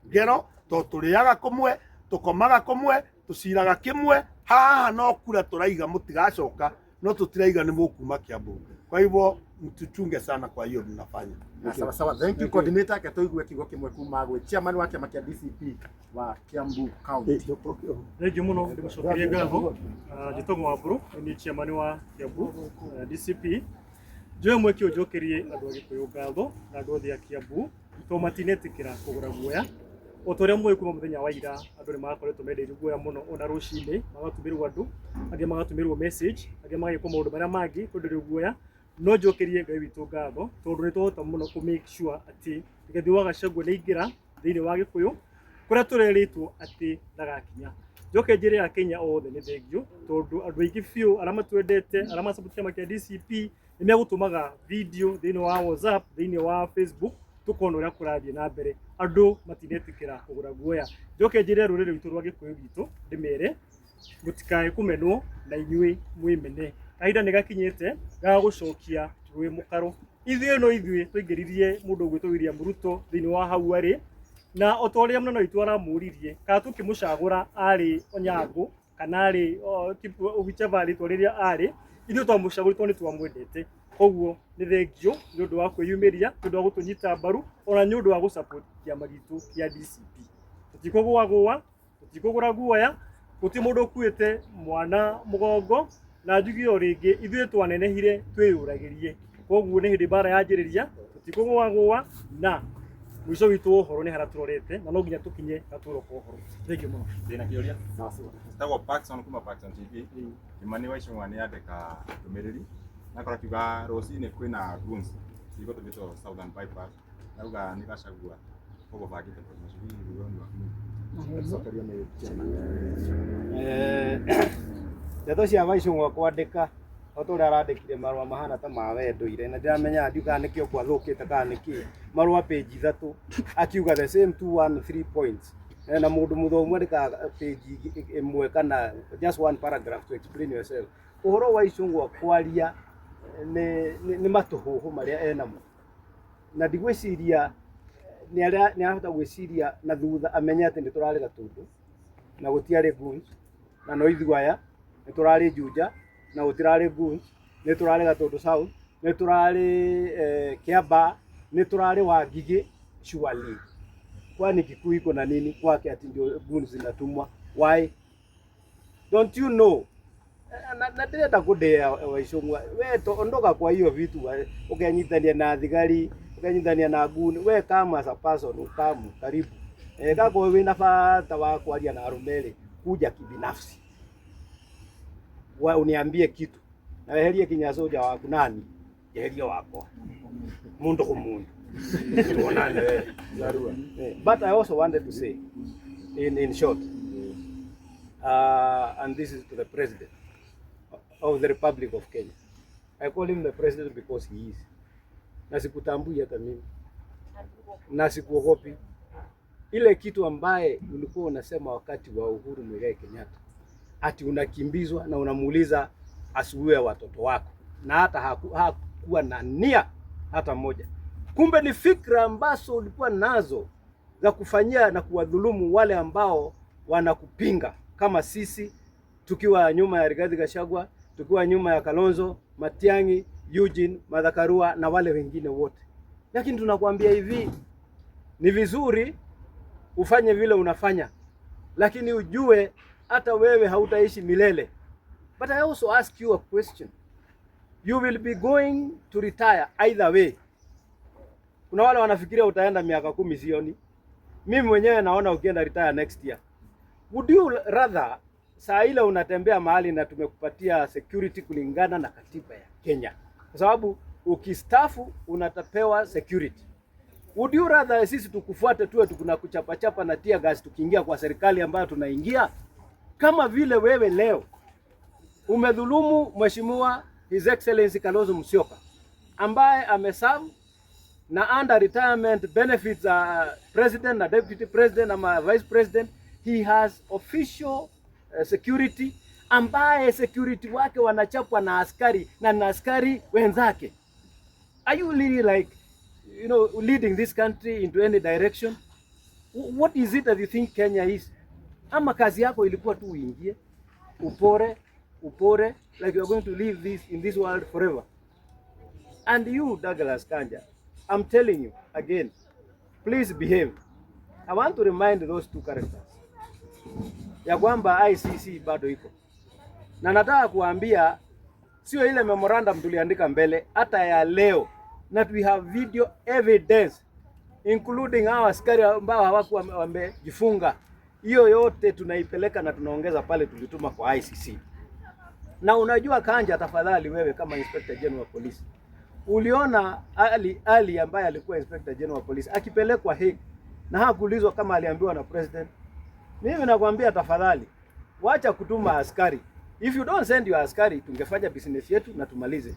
ngero, to tũrĩaga kũmwe, tũkomaga kũmwe, tũciraga kĩmwe. Haha no kura tũraiga mũtigacoka, no tũtiraiga nĩ mũkuma Kiambu. Kwa hivyo mtuchunge sana kwa hiyo mnafanya. Sawa sawa, thank you coordinator. Ke tũigue kiugo kĩmwe kuma gwĩ chairman wa kĩama kĩa DCP wa Kiambu County. Thengiũ mũno ndĩmũcokerie ngatho. Njĩtagwo Wambũrũ, nĩ niĩ chairman wa Kiambu DCP. Njoe mweke ũyũ njokerie andũ a Gĩkũyũ ngatho na andũ othe a Kiambu tondũ matinetĩkĩra kũgũra guoya. O ta ũrĩa mũĩ kuma mũthenya wa ira andũ nĩ makoretwo mendeirio guoya mũno ona rũcinĩ magatũmĩrwo andũ, angĩ magatũmĩrwo message, angĩ magekwo maũndũ marĩa mangĩ kwenderio guoya. No njokerie Ngai witũ ngatho tondũ nĩ twahota mũno kũ make sure atĩ Rigathi wa Gachagua nĩ aingĩra thĩinĩ wa Gĩkũyũ kũrĩa tũrerĩtwo atĩ ndagakinya. Njoke njĩre Akenya othe nĩ thengiũ tondũ andũ aingĩ biũ arĩa matwendete, arĩa ma support kĩama kĩa DCP nĩ megũtũmaga video thĩinĩ wa WhatsApp, thĩinĩ wa Facebook, tũkona ũrĩa kũrathiĩ na mbere. Andũ matinetĩkĩra kũgũra guoya. Njoke njĩre rũrĩrĩ rwitũ rwa Gĩkũyũ gitũ ndĩmere mũtikae kũmenwo na inyuĩ mwĩmene. Kahinda nĩ gakinyĩte ga gũcokia rwĩ mũkaro. Ithuĩ no ithuĩ twaingĩririe mũndũ ũgwĩtwo William Ruto thĩinĩ wa hau arĩ, na o ta ũrĩa mũnene witũ aramũririe kana tũkĩmũcagũra arĩ Onyango kana arĩ whichever rĩtwa rĩrĩa arĩ, ithuĩ twamũcagũrire tondũ nĩ twamwendete. Koguo nĩ thengiũ nĩ ũndũ wa kwĩyumĩria, nĩ ũndũ wa gũtũnyita mbaru, ona nĩ ũndũ wa gũ support kĩama gitũ kĩa DCP. Tũtikũgũagũa, tũtikũgũra guoya, gũtirĩ mũndũ ũkuĩte mwana mũgongo, na njuge o rĩngĩ ithuĩ twanenehire twĩyũragĩrie. Koguo nĩ hĩndĩ mbara yanjĩrĩria, tũtikũgũagũa, na mũico witũ wa ũhoro nĩ harĩa tũrorete, na no nginya tũkinye gatũro ka ũhoro. Thengiũ mũno. Ndĩna kĩũria. Njĩtagwo Paxson kuma Paxson TV. Kimani wa Ichung'wa nĩ andĩka ndũmĩrĩri na akora akiuga rũcinĩ kwĩna goons cigũtũmĩtwo Southern Bypass, auga nĩ Gachagua ũgũbangĩte mũthenya ũcio. Hihi woni waku nĩ Cokerio nĩ chairman. Ndeto cia Waicung'wa kwandĩka o ta ũrĩa arandĩkire marũa mahana ta ma wendo ire, na ndiramenya ndiũ kana nĩkĩo gwathũkĩte kana nĩkĩ. Marũa page 3 akiuga the same 2 1 3 points. Na mundu muthomu andikaga page imwe kana just one paragraph to explain yourself. Uhoro wa Icũng'wa kwaria nĩ matũhũhũ marĩa enamo, na ndigwĩciria nĩ arahota gwĩciria na thutha amenye atĩ nĩ tũrarĩ Gatũndũ na gũtiarĩ goons, na no ithuĩ aya nĩ tũrarĩ Juja na gũtirarĩ goons, nĩ tũrarĩ Gatũndũ South, nĩ tũrarĩ Kiambaa, nĩ tũrarĩ Wangigĩ. Surely, kwani Kikuyu iko na nini kwake ati ndio goons zinatumwa? Why don't you know? Na ndĩrenda kũndĩa Waicũng'wa, we to ondoka kwa hiyo vitu, ũkenyitania na thigari, ũkenyitania na goon. We kama as a person ukamu karibu, gakorwo wĩna bata wa kwaria na arũme rĩ, kuja kibinafsi wa uniambie kitu na weherie kinya soja waku nani jeherie wakwa mundu ku mundu tuonane wewe. But I also wanted to say in short, and this is to the President of the Republic of Kenya. I call him the president because he is. Na sikutambui hata mimi na sikuogopi. Ile kitu ambaye ulikuwa unasema wakati wa Uhuru Muigai Kenyatta, ati unakimbizwa na unamuuliza asiue watoto wako, na hata hakuwa na nia hata moja. Kumbe ni fikra ambazo ulikuwa nazo za kufanyia na kuwadhulumu wale ambao wanakupinga, kama sisi tukiwa nyuma ya Rigathi Gachagua, tukiwa nyuma ya Kalonzo, Matiang'i, Eugene Martha Karua na wale wengine wote. Lakini tunakuambia hivi, ni vizuri ufanye vile unafanya, lakini ujue hata wewe hautaishi milele. But I also ask you a question. You will be going to retire either way. Kuna wale wanafikiria utaenda miaka 10, sioni. Mimi mwenyewe naona ukienda retire next year. Would you rather saa ile unatembea mahali na tumekupatia security kulingana na katiba ya Kenya, kwa sababu ukistafu unatapewa security. Would you rather sisi tukufuate tuwe tukuna kuchapachapa na tear gas tukiingia kwa serikali ambayo tunaingia, kama vile wewe leo umedhulumu Mheshimiwa His Excellency Kalonzo Musyoka ambaye ameserve na under retirement benefits president na deputy president ama vice president, he has official security, ambaye security wake wanachapwa na askari na askari wenzake. Are you really like leading this country into any direction? What is it that you think Kenya is? Ama kazi yako ilikuwa tu uingie upore upore like you are going to live this in this world forever? And you, Douglas Kanja, I'm telling you again, please behave. I want to remind those two characters ya kwamba ICC bado iko, na nataka kuambia sio ile memorandum tuliandika mbele, hata ya leo, that we have video evidence including hawa askari ambao hawakuwa wamejifunga. Hiyo yote tunaipeleka na tunaongeza pale tulituma kwa ICC. Na unajua Kanja, tafadhali wewe kama Inspector General wa Police, uliona Ali ambaye alikuwa Inspector General wa Police akipelekwa Hague na hakuulizwa kama aliambiwa na president. Mimi nakwambia tafadhali, wacha kutuma askari. If you don't send your askari, tungefanya business yetu na tumalize.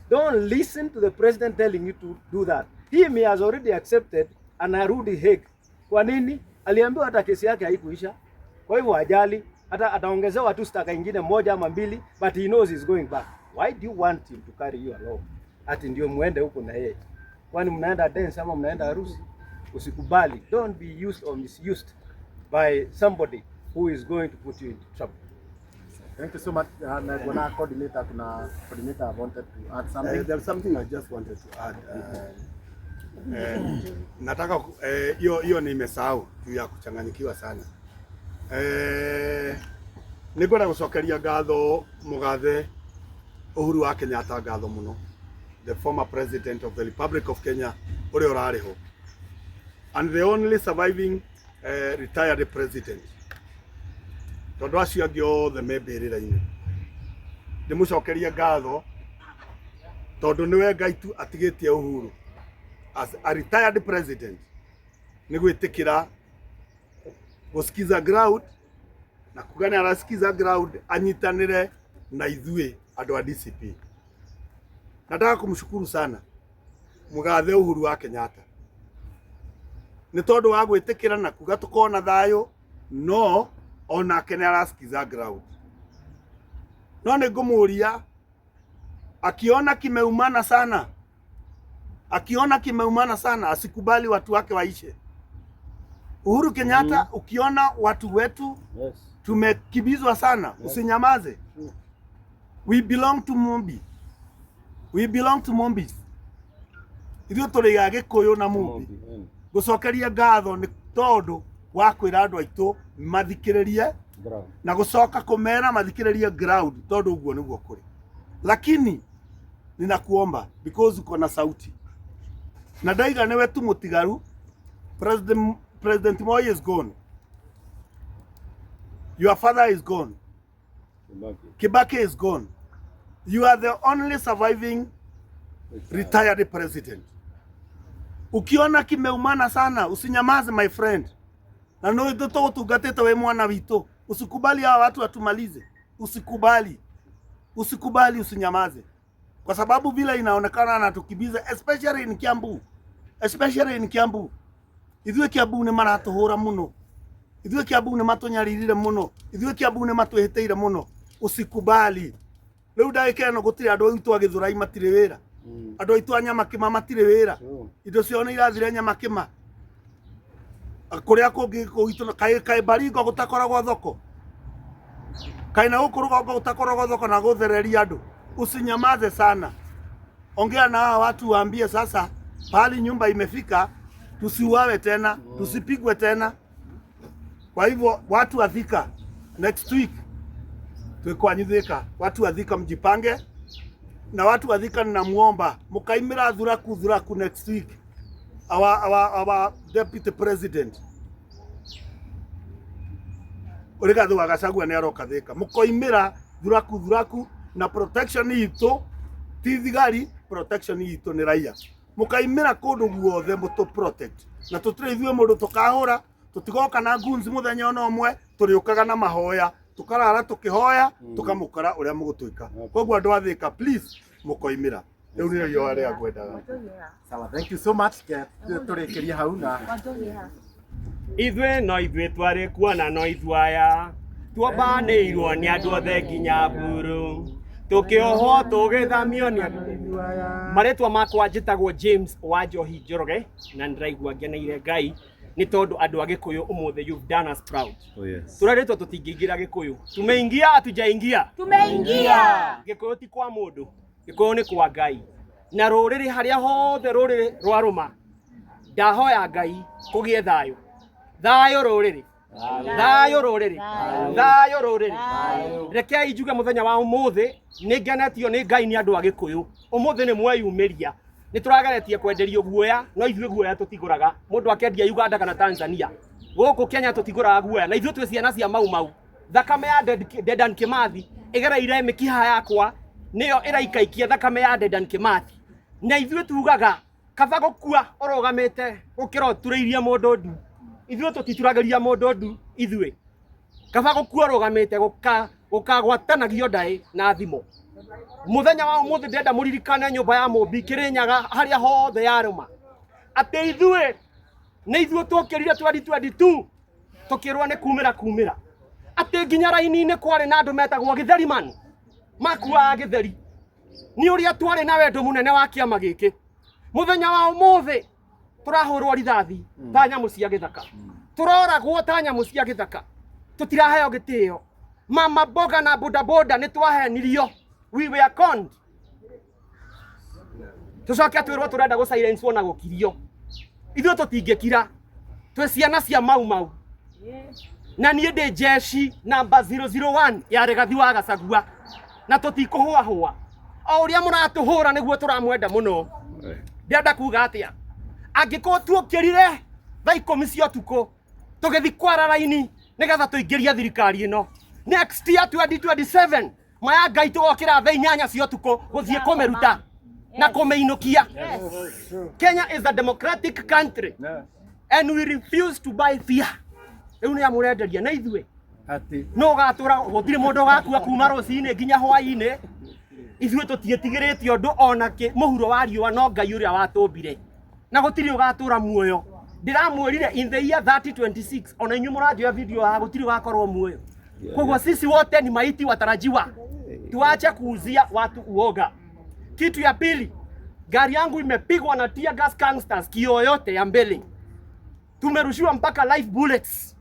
Don't listen to the president telling you to do that. Him, he has already accepted, anarudi Hague. Kwa nini? Aliambiwa hata kesi yake haikuisha. Kwa hivyo ajali, hata ataongezewa tu staka ingine moja ama mbili, but he knows he's going back. Why do you want him to carry you along? Ati ndio muende huko na yeye. Kwani mnaenda dance ama mnaenda harusi? Usikubali. Don't be used or misused by somebody who is going to put you into trouble. Thank you so much. Na kuna coordinator, kuna coordinator wanted to add something. There's something I just wanted to add. Nataka hiyo hiyo nimesahau juu ya kuchanganyikiwa sana. Nĩngwenda gũcokeria ngatho mũgathe Uhuru wa Kenyatta, ngatho mũno, the former president of the Republic of Kenya ũrĩa ũrarĩ ho and the only surviving retired president, tondũ acio angĩ othe me mbĩrĩra-inĩ. Ndĩmũcokerie ngatho tondũ nĩwe Ngai tu atigĩtie Uhuru as a retired president nĩ gwĩtĩkĩra gũsikiza ground na kuga nĩ arasikiza ground anyitanĩre na ithuĩ andũ a DCP. Nataka kumshukuru sana Mũgathe Uhuru wa Kenyatta. Nĩ tondũ wa gwĩtĩkĩra na kuga tũkorwo na thayũ, no onake nĩ arasikiza ground. No nĩ ngũmũria, akiona kimeumana sana, akiona kimeumana sana, asikubali watu wake waishe. Uhuru Kenyatta, ukiona watu wetu tumekibizwa sana, usinyamaze. We belong to Mumbi. We belong to Mumbis. Ithuĩ tũrĩ a Gĩkũyũ na Mumbi. Ngũcokeria ngatho nĩ tondũ wa kwĩra andũ aitũ mathikĩrĩrie na gũcoka kũmera mathikĩrĩrie ground tondũ ũguo nĩguo kũrĩ. Lakini ninakuomba because uko na sauti na ndaiga nĩwe tu mũtigaru. President Moi is gone. Your father is gone. Kibaki is gone. You are the only surviving retired president. Ukiona kimeumana sana, usinyamaze my friend. Na no tũgũtungatĩte we mwana witũ. Usikubali hawa watu watumalize. Usikubali. Usikubali, usinyamaze. Kwa sababu vile inaonekana anatukibiza especially in Kiambu. Especially in Kiambu. Ithuĩ Kiambu nĩ maratũhũra mũno. Ithuĩ Kiambu nĩ matũnyaririre mũno. Ithuĩ Kiambu nĩ matwĩhĩtĩire mũno. Usikubali. Rĩu ndagĩka ĩno gũtirĩ andũ aitũ a Gĩthũrai matirĩ wĩra. Andũ aitũ a Nyamakĩma matirĩ wĩra. Indo ciao nĩ irathire Nyamakĩma. Kũrĩa kũngĩ kũgitũ kaĩ kaĩ Baringo gũtakoragwo thoko. Kaĩ na gũkũ rũgongo gũtakoragwo thoko na gũthereria andũ. Usinyamaze sana. Ongea na hawa watu waambie sasa pahali nyumba imefika, tusiuawe tena, tusipigwe tena. Kwa hivyo watu wa Thika, next week twĩ kwanyu Thika, watu wa Thika mjipange, na watu wa Thika ninamuomba mukaimira thuraku thuraku next week our deputy president Rigathi wa Gachagua nĩ aroka Thika, mukoimira thuraku thuraku na protection itũ ti thigari, protection itũ nĩ raia. Mukaimira kũndũ guothe mũtũ protect na tũtirĩ ithuĩ mũndũ tũkahũra, tũtigoka na guns mũthenya ona ũmwe, tũrĩũkaga na mahoya, tũkarara tũkĩhoya, tũkamũkora ũrĩa mũgũtwĩka. Koguo andũ a Thika, please mũkoimĩra. Rĩu nĩrĩo ihoya rĩrĩa ngwendaga. Sawa, thank you so much. Ke tũrĩkĩrie hau na Ithuĩ no ithuĩ twarĩ kuona no ithuĩ aya tuombanĩirwo nĩ andũ othe nginya mburu tũkĩohwo tũgĩthamio nĩ andũ. Marĩtwa makwa njĩtagwo James wa Njohi Njoroge na nĩndĩraigua ngeneire Ngai nĩ tondũ andũ a Gĩkũyũ ũmũthĩ, you've done us proud. Oh, yes. Tũrerĩtwo tũtingĩingĩra Gĩkũyũ, tumeingia hatujaingia? Tumeingia. Gĩkũyũ ti kwa mũndũ, Gĩkũyũ nĩ kwa Ngai na rũrĩrĩ harĩa hothe rũrĩrĩ rwarũma. Ndahoya Ngai kũgĩe thayũ, thayũ rũrĩrĩ, thayũ rũrĩrĩ, thayũ rũrĩrĩ. Rekei njuge mũthenya wa ũmũthĩ nĩ ngenetio nĩ Ngai nĩ andũ a Gĩkũyũ. Ũmũthĩ nĩ mweyumĩria, nĩ tũrageretie kwenderio guoya, no ithuĩ guoya tũtigũraga. Mũndũ akendia Uganda kana Tanzania, gũkũ Kenya tũtigũraga guoya, na ithuĩ twĩ ciana cia Mau Mau. Thakame ya Dedan Kimathi ĩgereire mĩkiha yakwa, nĩyo ĩraikaikia thakame ya Dedan Kimathi, na ithuĩ tugaga kaba gũkua ũrũgamĩte gũkĩra ũturĩirie mũndũ ndu. Ithuĩ tũtituragĩria mũndũ ndu, ithuĩ kaba gũkua ũrũgamĩte gũkagwatanagio ndaĩ na thimo. Mũthenya wa ũmũthĩ ndĩrenda mũririkane nyũmba ya Mũmbi Kĩrĩnyaga harĩa hothe yarũma atĩ ithuĩ nĩ ithuĩ twokĩrire 2022 tũkĩrwo nĩ kumĩra kumĩra, atĩ nginya raini-inĩ kwarĩ na andũ metagwo gĩtheriman makuaga gĩtheri nĩ ũrĩa twarĩ na wendo mũnene wa kĩama gĩkĩ. Mũthenya wa ũmũthĩ tũrahũrwo rithathi ta nyamũ cia gĩthaka, tũroragwo ta nyamũ cia gĩthaka, tũtiraheo gĩtĩo. Mama mboga na bodaboda nĩ twahenirio, we were conned. Tũcoke twĩrwo tũrenda gũ silence na gũkirio. Ithuĩ tũtingĩkira, twĩ ciana cia Mau Mau, na niĩ ndĩ jeshi namba 001 ya Rigathi wa Gachagua, na tũtikũhũahũa. O ũrĩa mũratũhũra nĩguo tũramwenda mũno. Ndĩrenda kuga atĩa, angĩkorwo tuokĩrire thaa 10 cia ũtukũ tũgĩthiĩ kwara raini nĩgetha tũingĩrie thirikari ĩno next year 2027, maya Ngai tũgokĩra thaa 8 cia ũtukũ gũthiĩ kũmĩruta na kũmĩinũkia. Kenya is a democratic country and we refuse to buy fear. Rĩu nĩ amũrenderia na ithuĩ no ũgatũra gũtirĩ mũndũ ũgakua kuma rũcinĩ nginya hwainĩ. Ithuĩ tũtiĩtigĩrĩte ũndũ ona kĩ mũhuro wa riũa, no Ngai ũrĩa watũmbire, na gũtirĩ ũgatũra muoyo. Ndiramwĩrire in the year 3026 ona inyuĩ mũranjoya video ya gũtirĩ wakorwo muoyo. Koguo sisi wote ni maiti watarajiwa, tuache kuuzia watu uoga. Kitu ya pili, gari yangu imepigwa na tear gas gangsters, kioo yote ya mbele tumerushiwa mpaka live bullets,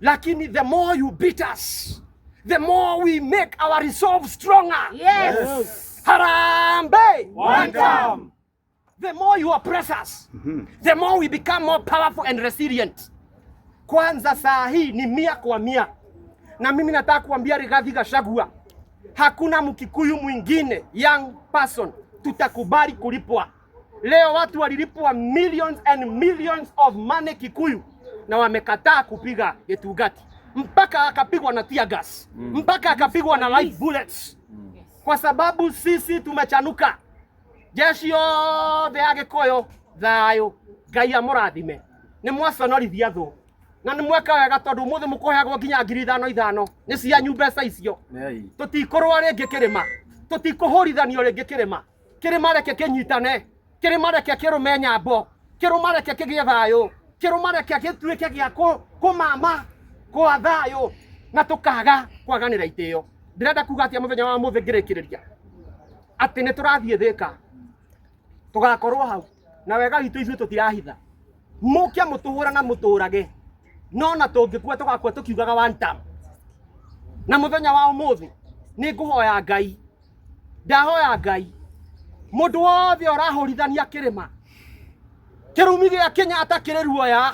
lakini the more you beat us the more we make our resolve stronger. Yes. Harambee! One time. The more you oppress us, the more we become more powerful and resilient. Kwanza saa hii ni 100 kwa 100, na mimi nataka kuambia Rigathi Gachagua, hakuna Mkikuyu mwingine young person tutakubali kulipwa. Leo watu walilipwa millions and millions of money Kikuyu na wamekataa kupiga Gitungati mpaka akapigwa na tear gas, mpaka akapigwa na live bullets, kwa sababu sisi tumechanuka. Jeshi yothe ya Gikuyu thayo, Ngai amũrathime. Nĩ mwaconorithia thũ na nĩ mweka wega tondũ ũmũthĩ mũkũheagwo nginya 5000 5000 nĩ cianyu mbeca icio. Tũtikũrũa rĩngĩ kĩrĩma, tũtikũhũrithanio rĩngĩ kĩrĩma. Kĩrĩma reke kĩnyitane, kĩrĩma reke kĩrũme nyambo, kĩrũma reke kĩgĩe thayũ, kĩrũma reke gĩtuĩke gĩa kũmama kwa thayũ na tũkaga kwaganĩra itĩo. Ndĩrenda kuga atĩa mũthenya wa mũthĩ ngĩrĩkĩrĩria atĩ nĩ tũrathiĩ Thĩka, tũgakorwo hau na wega witũ ithuĩ tũtirahitha. Mũke mũtũhũra na mũtũrage, no na tũngĩkua tũgakua tũkiugaga one term. Na mũthenya wa ũmũthĩ nĩ ngũhoya Ngai, ndahoya Ngai mũndũ wothe ũrahũrithania kĩrĩma kĩrumi gĩa Kenyatta kĩrĩ ruoya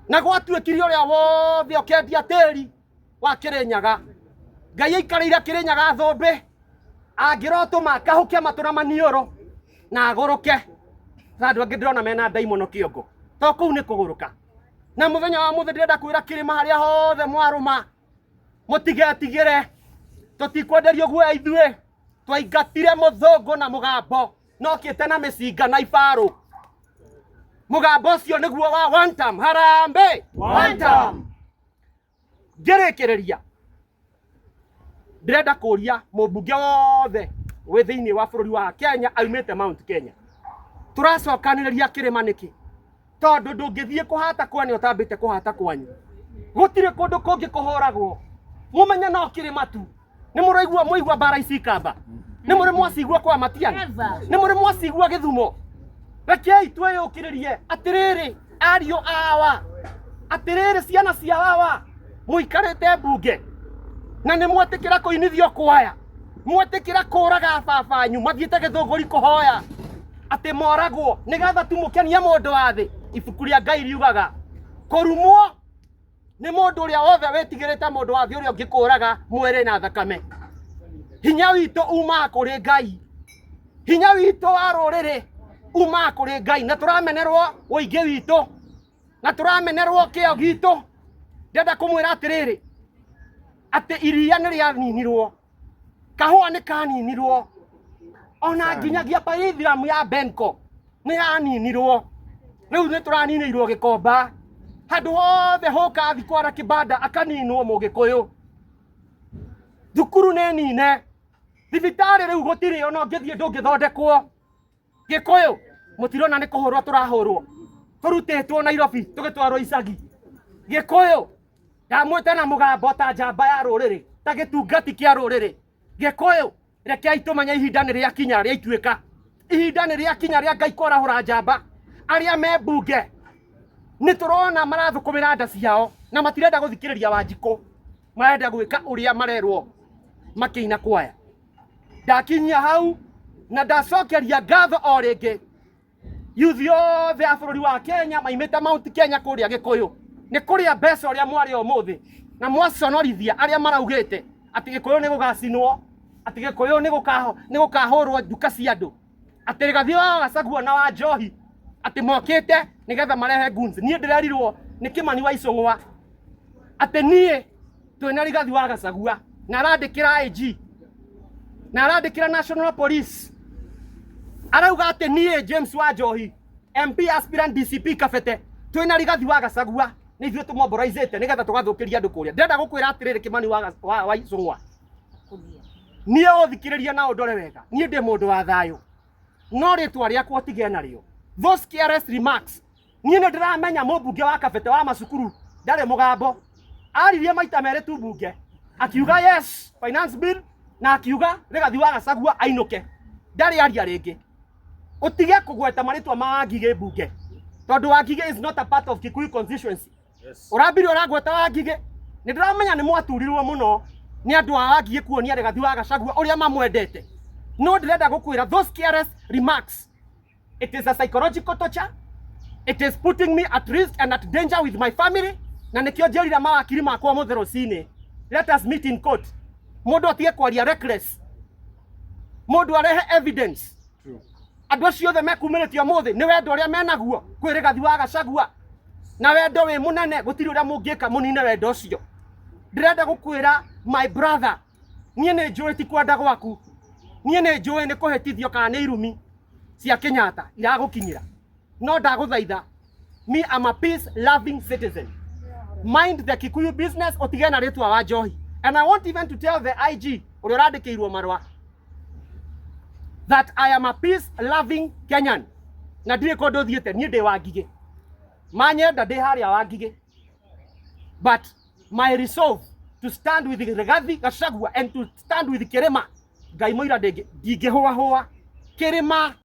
na gwatuĩkire ũrĩa wothe ũkendia tĩri wa Kĩrĩnyaga, Ngai aikarĩire Kĩrĩnyaga thũmbĩ angĩrotũma akahũke matũ na maniũrũ na agũrũke. Na andũ angĩ ndĩrona mena ndaimono kĩongo to kũu nĩ kũgũrũka. Na mũthenya wa mũthĩ ndĩrenda kwĩra kĩrĩma harĩa hothe mwarũma mũtigetigĩre, tũtikwenderio guoya ithuĩ. Twaingatire mũthũngũ na mũgambo nokĩte na mĩcinga na ibarũ. Mũgambo ũcio nĩguo wa one term. Harambee! One term. Ngĩrĩkĩrĩria ndĩrenda kũria mũmbunge wothe wĩ thĩinĩ wa bũrũri wa Kenya aumĩte Mount Kenya, tũracokanĩrĩria kĩrĩma nĩkĩ? Tondũ ndũngĩthiĩ kũhata kwene ũtambĩte kũhata kwanyu. Gũtirĩ kũndũ kũngĩ kũhũragwo, mũmenye no kĩrĩma tu. Nĩ mũraigua mũigua mbara ici Ikamba, nĩ mũrĩ mwacigua kwa Matiang'i, Never. nĩ mũrĩ mwacigua Gĩthumo. Rekei twĩyũkĩrĩrie atĩrĩrĩ, ariũ awa, atĩrĩrĩ ciana cia awa, mũikarĩte mbunge na nĩ mwetĩkĩra kũinithio kwaya, mwetĩkĩra kũraga baba anyu mathiĩte Gĩthũngũri kũhoya atĩ moragwo nĩgetha tu mũkenie mũndũ wa thĩ. Ibuku rĩa Ngai riugaga kũrumwo nĩ mũndũ ũrĩa wothe wĩtigĩrĩte mũndũ wa thĩ ũrĩa ũngĩkũraga mwĩrĩ na thakame. Hinya witũ umaga kũrĩ Ngai, hinya witũ wa rũrĩrĩ umaga kũrĩ Ngai, na tũramenerwo ũingĩ witũ na tũramenerwo kĩo gitũ. Ndĩrenda kũmwĩra atĩrĩrĩ atĩ iria nĩ rĩaninirwo, kahũa nĩ kaninirwo, ona nginyagia baithiramu ya Benko nĩ yaninirwo. Rĩu nĩ tũraninĩirwo Gĩkomba, handũ hothe hũka thikwara kĩbanda akaninwo Mũgĩkũyũ. Thukuru nĩ nine, thibitarĩ rĩu gũtirĩ ona ũngĩthiĩ ndũngĩthondekwo. Gĩkũyũ mũtirona nĩ kũhũrwo tũrahũrwo, tũrutĩtwo Nairobi tũgĩtwarwo icagi. Gĩkũyũ ndamwĩte na mũgambo ta njamba ya rũrĩrĩ, ta gĩtungati kĩa rũrĩrĩ. Gĩkũyũ rekei tũmenye ihinda nĩ rĩakinya rĩa ituĩka, ihinda nĩ rĩakinya rĩa Ngai kwarahũra njamba. Arĩa me mbunge nĩ tũrona marathũkũmĩra nda ciao na matirenda gũthikĩrĩria Wanjikũ, marenda gwĩka ũrĩa marerwo makĩina kwaya. Ndakinyia hau na ndacokeria ngatho o rĩngĩ youth yothe a bũrũri wa Kenya maimĩte Mount Kenya kũrĩa Gĩkũyũ nĩ kũrĩa mbeca ũrĩa mwarĩ ũmũthĩ na mwaconorithia arĩa maraugĩte atĩ Gĩkũyũ nĩ gũgacinwo, atĩ Gĩkũyũ nĩ gũkahũrwo nduka cia andũ, atĩ Rigathi wa Gachagua na wa Njohi atĩ mokĩte nĩgetha marehe goons. Niĩ ndĩrerirwo nĩ Kĩmani wa Icũng'wa atĩ niĩ twĩna Rigathi wa Gachagua na arandĩkĩra IG na arandĩkĩra National Police, arauga atĩ niĩ James wa Njohi MP aspirant DCP Kabete twĩna Rigathi wa Gachagua nĩ ithuĩ tũmoboraizĩte nĩgetha tũgathũkĩria andũ kũrĩa. Ndĩrenda gũkwĩra atĩrĩrĩ Kĩmani wa Icũng'wa, niĩ ũthikĩrĩria na ũndore wega, niĩ ndĩ mũndũ wa thayũ, no rĩtwa rĩakwa ũtige narĩo. Those careless remarks Niĩ nĩ ndĩramenya mũmbunge wa Kabete wa macukuru ndarĩ mũgambo, aririe maita merĩ tu mbunge akiuga yes finance bill na akiuga Rigathi wa Gachagua ainũke, ndarĩ aria rĩngĩ. Ũtige kũgweta marĩtwa ma Wangigĩ mbunge tondũ Wangigĩ is not a part of Kikuyu constituency. Ũrambire ũragweta Wangigĩ, nĩ ndĩramenya nĩ mwaturirwo mũno nĩ andũ a Wangigĩ kuonia Rigathi wa Gachagua ũrĩa mamwendete, no ndĩrenda gũkwĩra those careless remarks, it is a psychological torture, it is putting me at risk and at danger with my family, na nĩkĩo njĩrire mawakiri makwa mũthĩ rũcinĩ, let us meet in court. Mũndũ atige kwaria reckless, mũndũ arehe evidence. Andũ acio othe mekumĩrĩtio ũmũthĩ nĩ wendo ũrĩa menaguo kwĩ Rigathi wa Gachagua, na wendo wĩ mũnene, gũtirĩ ũrĩa mũngĩka mũnine wendo ũcio. Ndĩrenda gũkwĩra my brother, niĩ nĩ njũĩ ti kwenda gwaku, niĩ nĩ njũĩ nĩ kũhĩtithio kana nĩ irumi cia Kenyatta iragũkinyĩra, no ndagũthaitha, me am a peace loving citizen, mind the Kikuyu business, ũtige na rĩtwa wa Njohi. And I want even to tell the IG ũrĩa ũrandĩkĩirwo marũa that I am a peace loving Kenyan na ndirĩ kũndũ thiĩte, niĩ ndĩ Wangigĩ, manyenda ndĩ harĩa Wangigĩ, but my resolve to stand with Rigathi Gachagua and to stand with Kirima, Ngai mũira ndingĩhũahũa Kirima.